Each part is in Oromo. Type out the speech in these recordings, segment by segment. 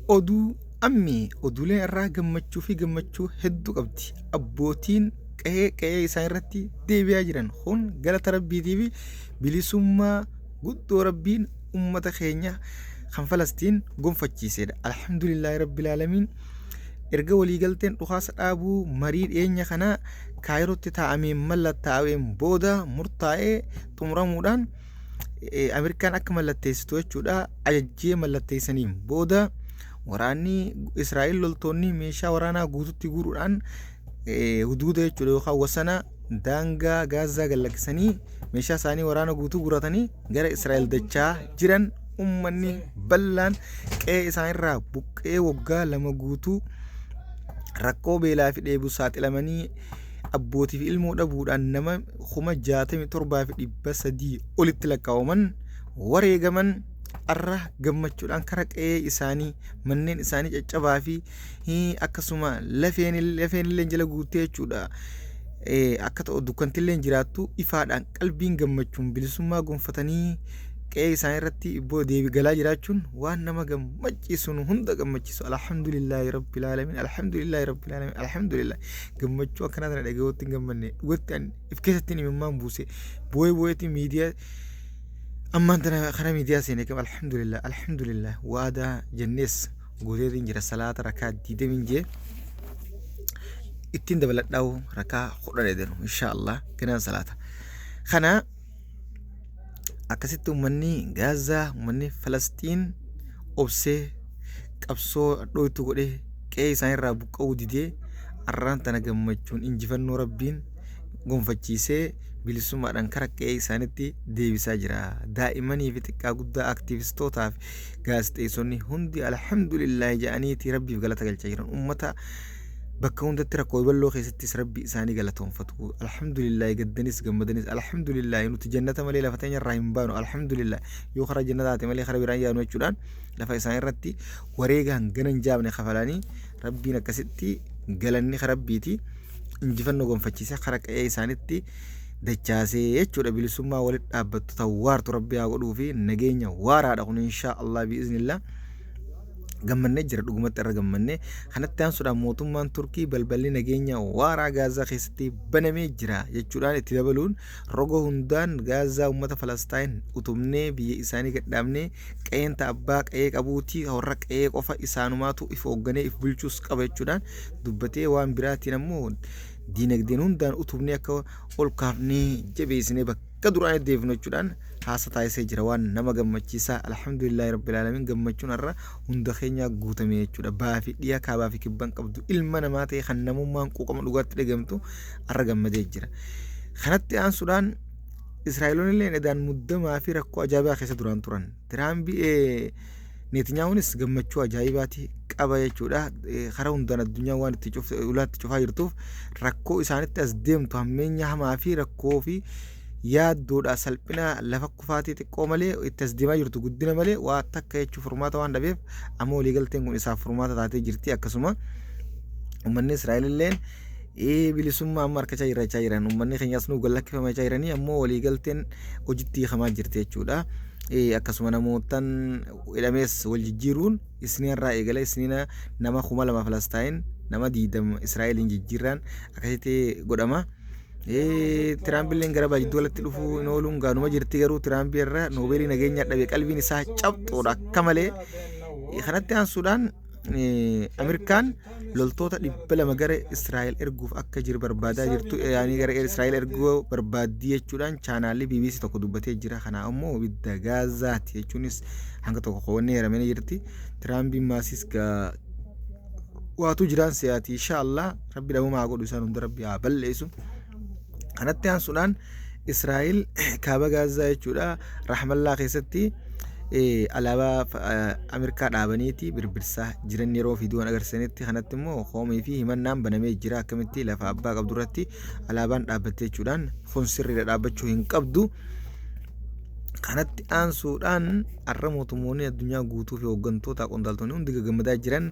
Oduu ammee oduuleen irraa gammachuu fi gammachuu hedduu qabdi. Abbootiin qe'ee qe'ee isaan irratti deebi'aa jiran kun galata rabbiitii fi bilisummaa guddoo rabbiin ummata keenya kan Falastiin gonfachiisedha. Alhamdulillaahi rabbil aalamiin. Erga waliigalteen dhukaasa dhaabuu marii dhiyeenya kana Kaayirootti taa'ameen mallattaa'een booda murtaa'ee xumuramuudhaan Ameerikaan akka mallatteessitu jechuudha ajajjee mallatteessaniin booda waraanni Israa'el loltoonni meeshaa waraanaa guututti guuruudhaan huduuda jechuudha yookaan wasana daangaa Gaazaa gad lakkisanii meeshaa isaanii waraana guutuu guuratanii gara Israa'el dachaa jiran. Ummanni bal'aan qe'ee isaanirraa buqqee waggaa 2 guutuu rakkoo beelaa fi dheebuu saaxilamanii abbootii fi ilmoo dhabuudhaan nama 67,300 olitti lakkaa'aman wareegaman arra gammachuudhaan kara qe'ee isaanii manneen isaanii caccabaa fi akkasuma lafeen illee jala guuttee jechuudha. Akka ta'u dukkantillee jiraattu ifaadhaan qalbiin gammachuun bilisummaa gonfatanii qe'ee isaanii irratti ibboo deebi galaa jiraachuun waan nama gammachiisu, nu hunda gammachiisu. Alhamdulillaahi rabbil aalamiin, alhamdulillaahi rabbil aalamiin, alhamdulillah. Gammachuu akkanaa tana dhaga'uutti hin gammanne. Dhugatti an if keessatti imimmaan buuse, boo'ee boo'eetti miidiyaa ammaan tana karaa miidiyaa seene. Kam alhamdulillah, alhamdulillah. Waadaa jennees guuteetiin jira. Salaata rakaa 20 jee ittiin dabaladhaa'u rakaa 10 edenu insha Allah ganaan salaata kana. Akkasitti uummanni Gaazaa, uummanni Falasxiin obsee qabsoo hadhooytu godhee qe'ee isaaniirraa buqqa'uu didee arraan tana gammachuun injifannoo rabbiin gonfachiisee bilisummaadhaan kara qe'ee isaaniitti deebisaa jira. Daa'immanii fi xiqqaa guddaa, aktiivistootaa fi gaazexeessonni hundi alhamdulillaahi jedhaniiti rabbiif galata galchaa jiran. Uummata bakka hundatti rakkoo bal'oo keessattis rabbi isaanii galatoonfatu. Alhamdulillaahi, gaddanis gammadanis alhamdulillaahi. Nuti jannata malee lafa teenya irraa hin baanu, alhamdulillaahi, yoo karaa jannata taate malee karaa biraan yaanu jechuudhaan lafa isaan irratti wareega hangana hin jaamne kafalanii rabbiin akkasitti galanni rabbiiti injifannoo gonfachiise kara qe'ee isaanitti dachaasee jechuudha. Bilisummaa walitti dhaabbattu tawwaartu rabbi haa godhuu fi nageenya waaraadha kun inshaa Allah biiznillah. Gammannee jira, dhugumatti irra gammannee. Kanatti aansuudhaan mootummaan Turkii balballi nageenya waaraa Gaazaa keessatti banamee jira jechuudhaan itti dabaluun roga hundaan Gaazaa uummata Falastaayin utubnee biyya isaanii gadhaabnee qe'een ta abbaa qe'ee qabuutii, warra qe'ee qofa isaanumaatu if hoogganee if bulchuus qaba jechuudhaan dubbatee, waan biraatiin ammoo diinagdeen hundaan utubnee akka ol kaafnee jabeessinee bakka duraan deebifnu jechuudhaan haasa taasisee jira. Waan nama gammachiisaa, alhamdulillaahi rabbil aalamiin. Gammachuun har'a hunda keenyaa guutame jechuudha. Baa fi dhiya, kaabaa fi kibban qabdu, ilma namaa ta'e kan namummaan quuqama dhugaatti dhagamtu har'a gammadee jira. Kanatti aansuudhaan Israa'eloonni illee edaan muddamaa fi rakkoo ajaa'ibaa keessa duraan turan. Tiraampi, Netanyahuunis gammachuu ajaa'ibaati qaba jechuudha. Karaa hundaan addunyaan waan itti ulaatti cufaa jirtuuf rakkoo isaanitti as deemtu hammeenya hamaa fi rakkoo fi yaaddoodha, salphina lafa kufaatii xiqqoo malee itti as deemaa jirtu guddina malee waa takka jechuun furmaata waan dhabeef amma waliigalteen kun isaaf furmaata taatee jirti. Akkasuma uummanni Israa'el illeen bilisummaa amma harkachaa jiraachaa jiran, uummanni keenyas nu gallakkifamachaa jiranii ammoo waliigalteen hojiitti hiikamaa jirti jechuudha. Akkasuma namootan hidhamees wal jijjiiruun isniin irraa eegale, isniina nama 2000 Falastaayin nama 20 Israa'eliin jijjiirraan akkasitti godhama. Tiraampiilleen gara jidduu galatti dhufuu hin ooluun gaanuma jirti, garuu Tiraampi irra noobeelii nageenyaa dhabe, qalbiin isaa cabxoodha akka malee. Kanatti aansuudhaan Ameerikaan loltoota 200 gara Israa'el erguuf akka jiru barbaadaa jirtu, yaanii gara Israa'el erguu barbaaddii jechuudhaan chaanaalli BBC tokko dubbatee jira. Kana ammoo ibidda Gaazaati jechuunis hanga tokko koowwanni heeramanii jirti. Tiraampiin maasis waatu jiraan si'aati, insha Allah rabbi dhabama haa godhu, isaan hunda rabbi haa balleessu. Kanatti aansuudhaan Israa'el kaaba Gaazaa jechuudha Rahmallaa keessatti alaabaa Ameerikaa dhaabaniiti birbirsaa jiran yeroo viidiyoon agarsiisanitti, kanatti immoo koomii fi himannaan banamee jira. Akkamitti lafa abbaa qabdu irratti alaabaan dhaabbatte jechuudhaan, kun sirriidha, dhaabbachuu hin qabdu. Kanatti aansuudhaan har'a mootummoonni addunyaa guutuu fi hooggantoota qondaaltonni hundi gagammadaa jiran.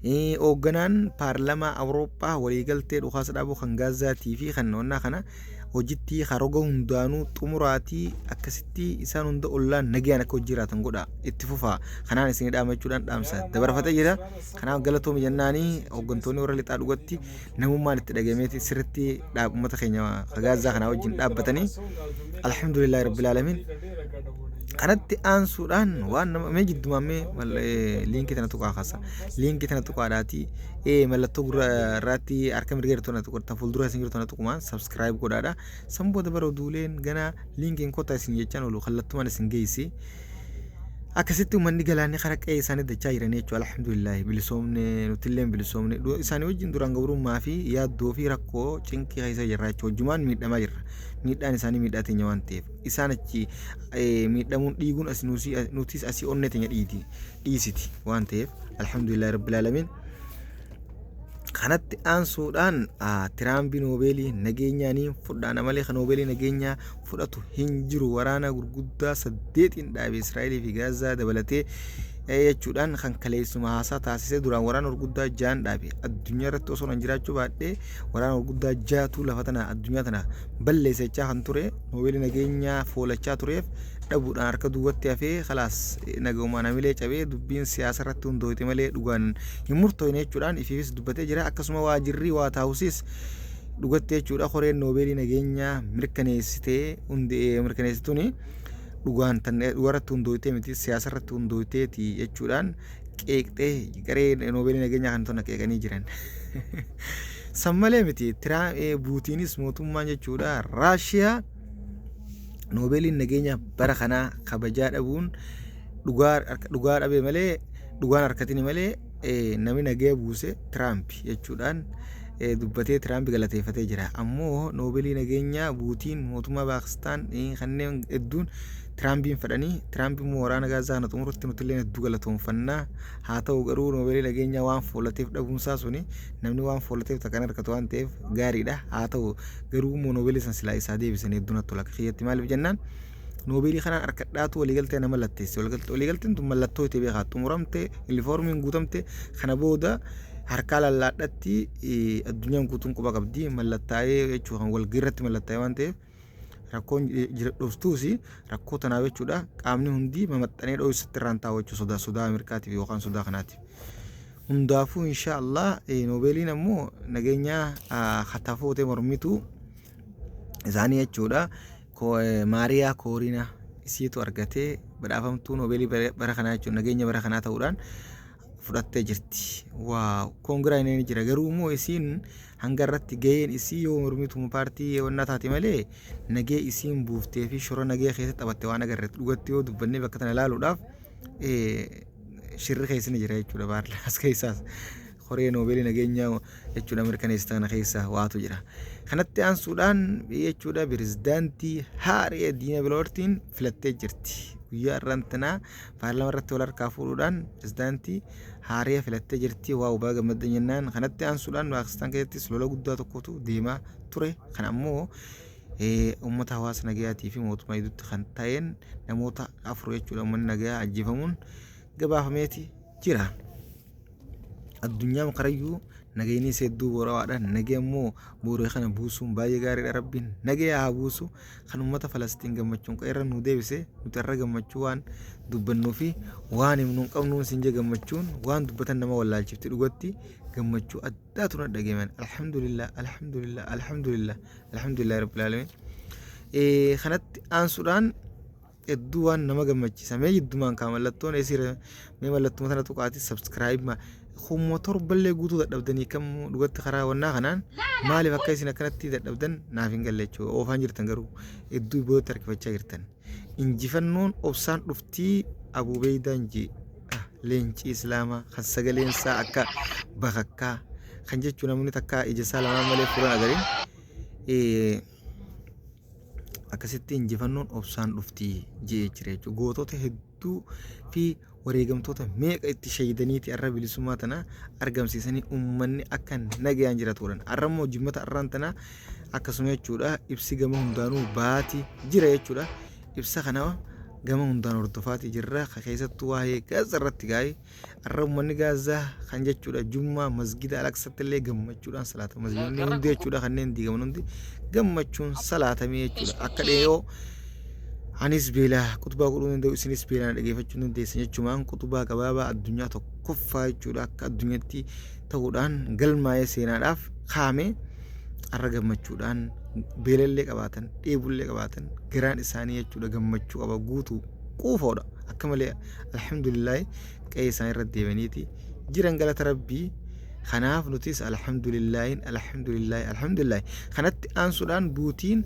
Hoogganaan paarlamaa Awurooppaa waliigaltee dhukaasa dhaabuu kan Gaazaatii fi kan onnaa kana hojitti karoga hundaanuu xumuraatii akkasitti isaan hunda ollaan nagayaan akka hojii jiraatan godha itti fufaa kanaan isin dhaama jechuudhaan dhaamsa dabarfatee jira. Kanaaf galatoomi jennaanii hooggantoonni warra lixaa dhugatti namummaan itti dhagameeti sirritti uummata keenya Gaazaa kanaa wajjin dhaabbatanii, alhamdulillahi rabbil aalamiin. Kanatti aansuudhaan waan nama mee jiddumaan mee liinkii tana tuqaa kaasa, liinkii tana tuqaadhaatii mallattoo gurra irraatti harka mirga jirtu tana tuqaa, fuuldura isin jirtu tana tuqumaan subscribe godhaadha. San booda bara oduuleen gana liinkiin kottaa isin jechaan oolu kallattumaan isin geessi. Akkasitti uummanni galaanni karaa qe'ee isaanii dachaa jiran jechuudha. Alhamdulillahi, bilisoomne, nutillee bilisoomne isaanii wajjin. Duraan gabrummaa fi yaaddoo fi rakkoo cinqii keessa jirra jechuudha. Wajjumaan miidhamaa jirra. Miidhaan isaanii miidhaa teenya waan ta'eef isaan achi miidhamuun dhiiguun as nutis asii onnee teenya dhiiti dhiisiti waan ta'eef, alhamdulillahi rabbil aalamiin. Kanatti aansuudhaan Tiraampi Noobeelii nageenyaanii fudhaana malee kan Noobeelii nageenyaa fudhatu hin jiru, waraana gurguddaa saddeetiin dhaabe Israa'elii fi Gaazaa dabalatee jechuudhaan kan kaleessuma haasaa taasisee, duraan waraana gurguddaa ja'an dhaabe, addunyaa irratti osoo nan jiraachuu baadhee waraana gurguddaa ja'atu lafa tana addunyaa tana balleessa jechaa kan ture, Noobeelii nageenyaa foolachaa tureef dhabuudhaan harka duwwatti hafee, kalaas nagaumaan hamilee cabee, dubbiin siyaasa irratti hundooyte malee dhugaan hin murtooyne jechuudhaan ifiifis dubbatee jira. Akkasuma waajirri White House dhugatti jechuudha koreen Noobeelii nageenyaa mirkaneessitee hundee mirkaneessituuni dhugaan tan dhugarratti hundooytee miti, siyaasa irratti hundooyteeti jechuudhaan qeeqxee, garee Noobeelii nageenyaa kan tona qeeqanii jiran. San malee miti, Puutiinis mootummaan jechuudha Raashiyaa Noobeeliin nageenya bara kanaa kabajaa dhabuun dhugaa dhabe malee, dhugaan harkatini malee, namni nagaya buuse Tiraamp jechuudhaan dubbatee Tiraamp galateeffatee jira. Ammoo Noobeelii nageenyaa Puutiin, mootummaa Paakistaan, kanneen hedduun Tiraampiin fedhanii, Tiraamp immoo waraana Gaazaa kana xumurutti nuti illee hedduu galatoonfannaa. Haa ta'u garuu Noobeelii nageenyaa waan foolateef dhabuunsaa suni namni waan foolateef takkan harkatu waan ta'eef gaariidha. Haa ta'u garuu immoo Noobeelii san silaa isaa deebisan hedduu natti tola kiyyatti. Maaliif jennaan, Noobeelii kanaan harkadhaatu waliigaltee nama mallatteesse. Waliigalteen tun mallattoo itti beekaa xumuramte, yuunifoormiin guutamte, kana booda harkaa lallaadhatti addunyaan guutuun quba qabdi, mallattaa'ee jechuudha kan walgahii irratti mallattaa'ee waan ta'eef, rakkoon jira dhuftuus rakkoo tanaaf jechuudha qaamni hundi mamaxxanee dho'isatti irraan taa'u jechuudha, sodaa Ameerikaatiif yookaan sodaa kanaatiif. Hundaafuu insha Allah Noobeeliin ammoo nageenya hatafootee mormituu isaanii jechuudha. Maariyaa Kooriina isiitu argatee badhaafamtuu Noobeelii bara kanaa jechuudha, nageenya bara kanaa ta'uudhaan fudhattee jirti. Wow, congra inni jira. Garuu immoo isiin hanga irratti gaheen isii yoo mormituu paartii wannaa taate malee nagee isiin buuftee fi shora nagee keessa taphatte waan agarre dhugatti yoo dubbannee bakka tana ilaaluudhaaf shirri keessa ni jira jechuudha. Baarlaas keessaas koree Noobeelii nageenyaa jechuudha mirkaneessa kana keessa waatu jira. Kanatti aansuudhaan jechuudha pirezidaantii Haaree Diina Biloortiin filattee jirti. Guyyaa har'aan tanaa paarlama irratti wal harkaa fuudhuudhaan pirezidaantii Haaree filattee jirti. Wow, baga gammaddan jennaan. Kanatti aansuudhaan Paakistaan keessattis lola guddaa tokkotu deemaa ture. Kan ammoo uummata hawaasa nagayaatii fi mootummaa gidduutti kan ta'een namoota afur jechuudha uummanni nagayaa ajjeefamuun gabaafameeti jira. Addunyaan karayyuu nagayni isa hedduu boorawaadha. Nagaya immoo booree kana buusuun baay'ee gaariidha. Rabbiin nagaya haa buusu. Kan uummata Falastiin gammachuun qeerra nu deebise, nuti har'a gammachuu waan dubbannuu fi waan himnu hin qabnuun siin jee, gammachuun waan dubbatan nama wallaalchifti, dhugatti gammachuu addaatu na dhageeman. Alhamdulillah, alhamdulillah, alhamdulillah, alhamdulillah rabbil aalamiin. Kanatti aansuudhaan hedduu waan nama gammachiisa. Mee jiddumaan kaa mallattoon eesiira, mee mallattuma tana tuqaati subscribe ma humna torballee guutuu dadhabdanii kam dhugatti karaa wannaa kanaan maaliif akka isin akkanatti dadhabdan naaf hin galle jechuudha. Oofaan jirtan garuu hedduu boodatti harkifachaa jirtan. Injifannoon obsaan dhuftii Abubeeydaan jee leencii islaamaa kan sagaleen isaa akka bakakkaa kan jechuun namni takka ija isaa lamaan malee fuulan agarin akkasitti injifannoon obsaan dhufti jee jira jechuudha. Gootota hedduu fi wareegamtoota meeqa itti shaydaniiti har'a bilisummaa tana argamsiisanii uummanni akka nagayaan jiraatu godhan. Har'a immoo jimmata har'aan tana akkasuma jechuudha ibsi gama hundaanuu baati jira jechuudha. Ibsa kana Gama hundaan hordofaatii jirra. Ka keessattuu waa'ee Gaazaa irratti gaa'e har'a uummanni Gaazaa kan jechuudha Jummaa masgida Al-Aqsatti illee gammachuudhaan salaata. Masgidonni hundi jechuudha kanneen diigaman hundi gammachuun salaatamee jechuudha. Akka dhiyoo anis beelaa qutubaa godhuu danda'u isinis beelaan dhageeffachuu dandeessan jechumaan qutubaa gabaabaa addunyaa tokkoffaa jechuudha akka addunyaatti ta'uudhaan galmaa'ee seenaadhaaf kaa'ame har'a gammachuudhaan beelallee qabaatan dheebullee qabaatan garaan isaanii jechuudha gammachuu qaba guutuu quufoodha akka malee alhamdulillaahi qe'ee isaanii irra deemaniiti jiran galata rabbii. Kanaaf nutis alhamdulillaahin alhamdulillaahi alhamdulillaahi. Kanatti aansuudhaan buutiin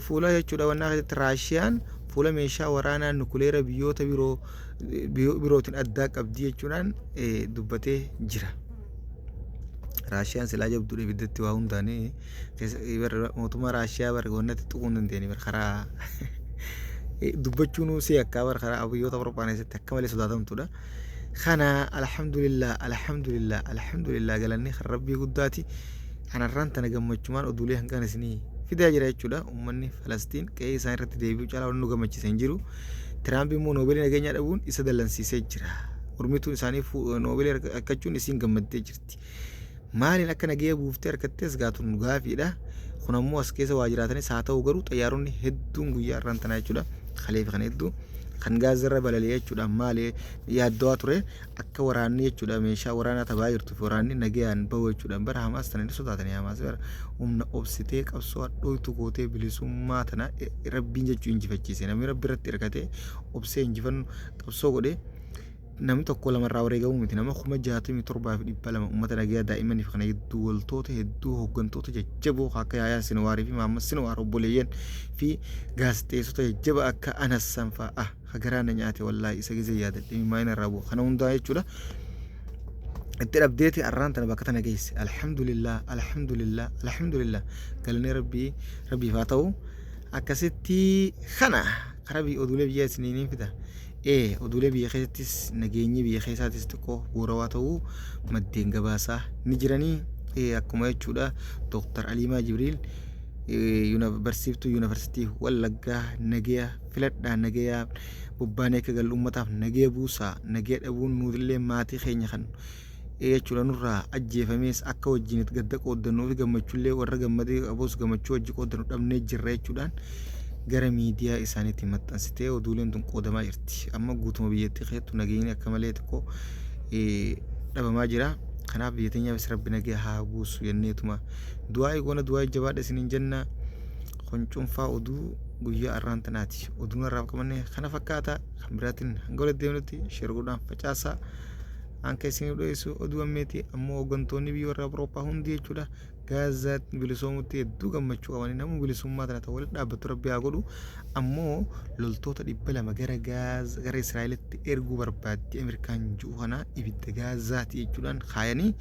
fuula jechuudha wannaa keessatti Raashiyaan fuula meeshaa waraanaa nukuleera biyyoota biroo birootiin addaa qabdi jechuudhaan dubbatee jira. Raashiyaan silaa jabduudha ibiddatti waa hundaanii mootummaa Raashiyaa bara wannatti tuquu hin dandeenye bara karaa dubbachuun si akka bara karaa biyyoota Awurooppaa keessatti akka malee sodaatamtuudha. Kana alhamdulillah alhamdulillah alhamdulillah galanni kan rabbii guddaati. Kanarraan tana gammachumaan oduulee hanqan isinii fidaa jira jechuudha. Uummanni Falastiin qe'ee isaan irratti deebi'uu caalaa wanni nu gammachiise hin jiru. Tiraamp immoo Noobeelii nageenyaa dhabuun isa dallansiisee jira. Mormituun isaanii Noobeelii argachuun isiin gammaddee jirti. Maaliin akka nageenya buuftee argattees gaatuun gaafiidha. Kun ammoo as keessa waa jiraatanis haa ta'u garuu xayyaaronni hedduun guyyaa har'aan tanaa jechuudha. Kalee fi kan hedduu kan gaazarra balali'ee jechuudha maali yaaddawaa ture akka waraanni jechuudha meeshaa waraanaa tabaa jirtu fi waraanni nagayaan bahu jechuudha. Bara Hamaas tana ni sodaatanii Hamaas bara humna obsitee qabsoo hadhooytu gootee bilisummaa tana rabbiin jechuu injifachiise. Namni rabbi irratti hirkatee obsee injifannu qabsoo godhee namni tokko lamarraa wareegamuu miti nama 67,200 uummata nagayaa daa'immaniif kana hedduu waltoota hedduu hooggantoota jajjaboo akka Yaayaa Sinwaarii fi Mahammad Sinwaar obboleeyyan fi gaazexeessota jajjaba akka Anas Sanfaa ah garaa na nyaate wallaahi isa gizee yaadadhe mimaayina irraa bu'a kana hundaa jechuudha. Itti dhabdeeti arraan tana bakka tana geesse alhamdulillah alhamdulillah alhamdulillah galanni rabbii rabbiif haa ta'u akkasitti kana karaa biyya oduulee biyya isiniin fida. Ee oduulee biyya keessattis nageenyi biyya keessaatis xiqqoo boorawaa ta'uu maddeen gabaasaa ni jiranii. Ee akkuma jechuudha Dooktar Aliimaa Jibriil barsiiftuu yuunivarsiitii Wallaggaa nageya filadhaa nageyaa bobbaanee akka galu uummataaf nageya buusaa nageya dhabuun nuutillee maatii keenya kan jechuudha nurraa ajjeefamees akka wajjin gadda qooddannuu fi gammachuullee warra gammadee qabus gammachuu wajji qooddannu dhabnee jirra jechuudhaan gara miidiyaa isaaniitti maxxansitee oduuleen tun qoodamaa jirti. Amma guutuma biyyattii keessattuu nageenyi akka malee xiqqoo dhabamaa jira. Kanaaf biyya teenyaafis rabbi nagaya haa buusu jenneetuma du'aa'ii goona du'aa'ii jabaadha isiniin jenna. Kun cuunfaa oduu guyyaa har'aan tanaati. Oduun har'aaf qabanne kana fakkaata. Kan biraatiin hanga walitti deemnutti share godhaan facaasaa. Anka isiniif dhiyeessu oduu ammeeti ammoo hooggantoonni biyya warra Awurooppaa hundi jechuudha Gaazaatti bilisoomutti hedduu gammachuu qabanii namni bilisummaa tana ta'u walitti dhaabbattu rabbi haa godhu ammoo loltoota 200 gara Gaaz gara Israa'elitti erguu barbaaddi Ameerikaan ji'u kana ibidda Gaazaati jechuudhaan kaayanii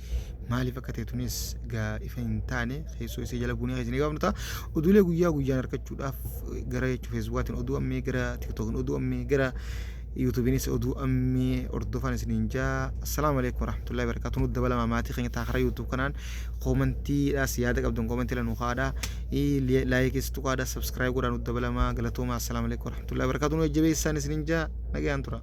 maaliif akka ta'e tunis gaa ifa hin taane keessoo isii jala buunee isinii gaafnu ta'a. Oduulee guyyaa guyyaan argachuudhaaf gara jechuu Feesbuukaatiin oduu ammee gara Tiktookiin oduu ammee gara yuutuubiinis oduu ammee hordofaan isiniin jaa. Assalaamu alaikum warahmatullahi wabarakatuh. Nu dabalamaa maatii keenya ta'a karaa YouTube kanaan koomantiidhaas yaada qabdan koomantii la nu kaadha. Laayikis tuqaadha subscribe godhaa nu dabalamaa galatoomaa. Assalaamu alaikum warahmatullahi wabarakatuh. Nu jajjabeessaan isiniin jaa nagayaan tura.